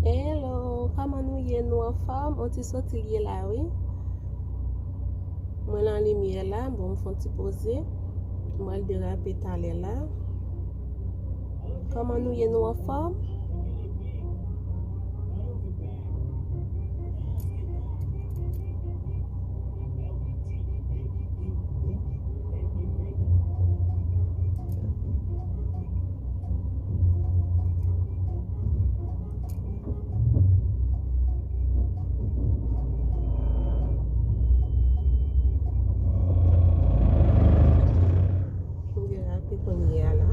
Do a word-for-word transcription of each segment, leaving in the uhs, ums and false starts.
Hello, kòman nou ye? Nou anfòm? On ti soti l ye la, wi. Mwen nan limyè la, bon, m fè on ti poze. Mwen al derape talè la. Kòman nou ye? Nou anfòm? M derape kounye a la.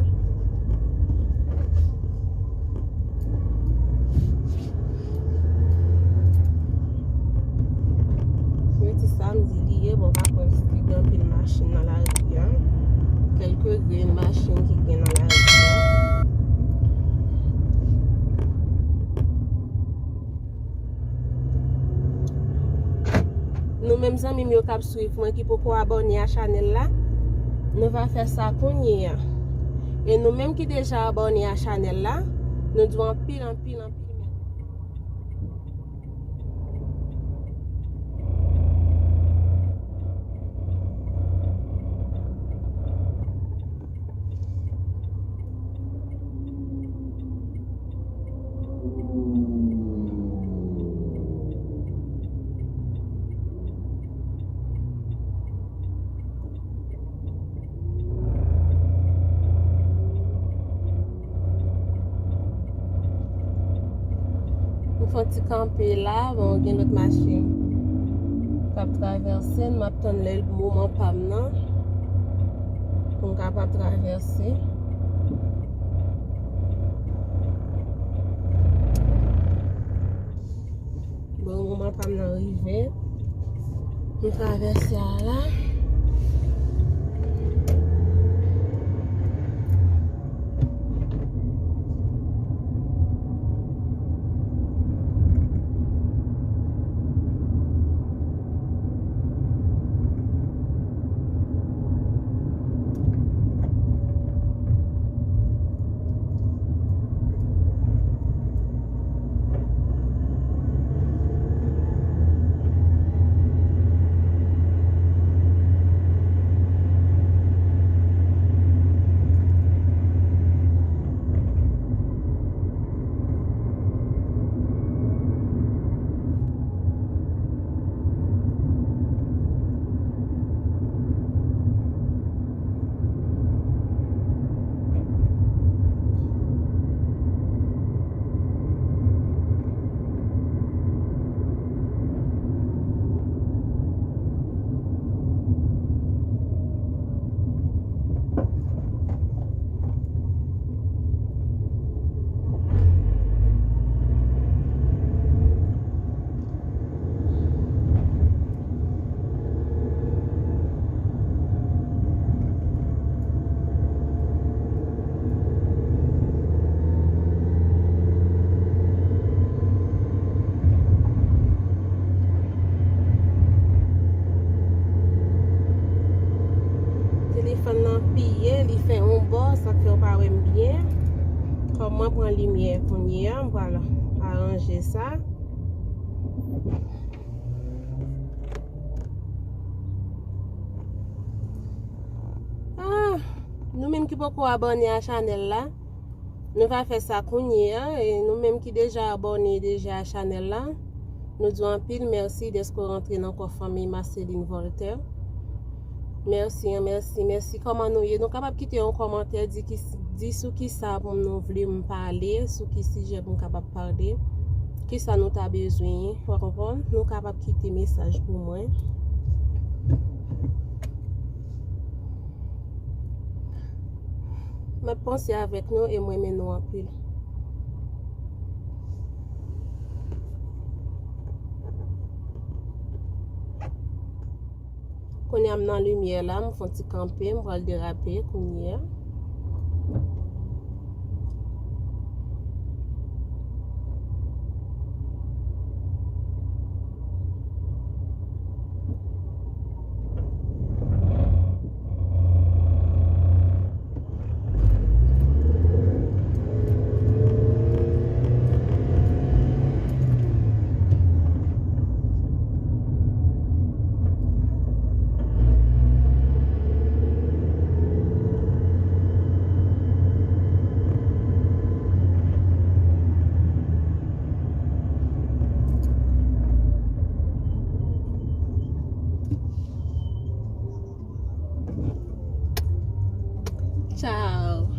Mwen di samdi li ye, bon, pa kwè si gen anpil machin nan lari a. Kèlke grenn machin ki gen nan lari a. Nou menm zanmi m yo k ap swiv mwen ki poko abòne a chanèl la, nou va fè sa kounye a. E nou menm ki deja abòne a chanèl la, nou di w anpil, anpil, anpil mèsi. M fè on ti kanpe la, bon, gen lòt machin k ap travèse, m ap tann lè moman pa m nan pou m kapab travèse. Bon, moman pa m nan rive. M travèse a la. Telefòn nan piye, li fè yon bò, sa k fè w pa wè m byen. Kòm mwen pran limyè kounye a, m pral aranje sa. Ah, nou menm ki poko abòne a chanèl la, nou va fè sa kounye a. E nou menm ki deja abòne deja a chanèl la, nou di w anpil mèsi dèske w rantre nan kò fanmi Marceline Voltaire. Mèsi, an, mèsi, mèsi. Kòman nou ye? Nou kapab kite yon kòmantè, di ki, di sou kisa pou nou vle m pale, sou ki sijè pou m kapab pale, kisa nou ta bezwen, w a konprann? Nou kapab kite mesaj pou mwen. M ap panse avèk nou e m renmen nou anpil. Kounye a m nan limyè la, m fè yon ti kanpe, m pral derape kounye a. Tchao.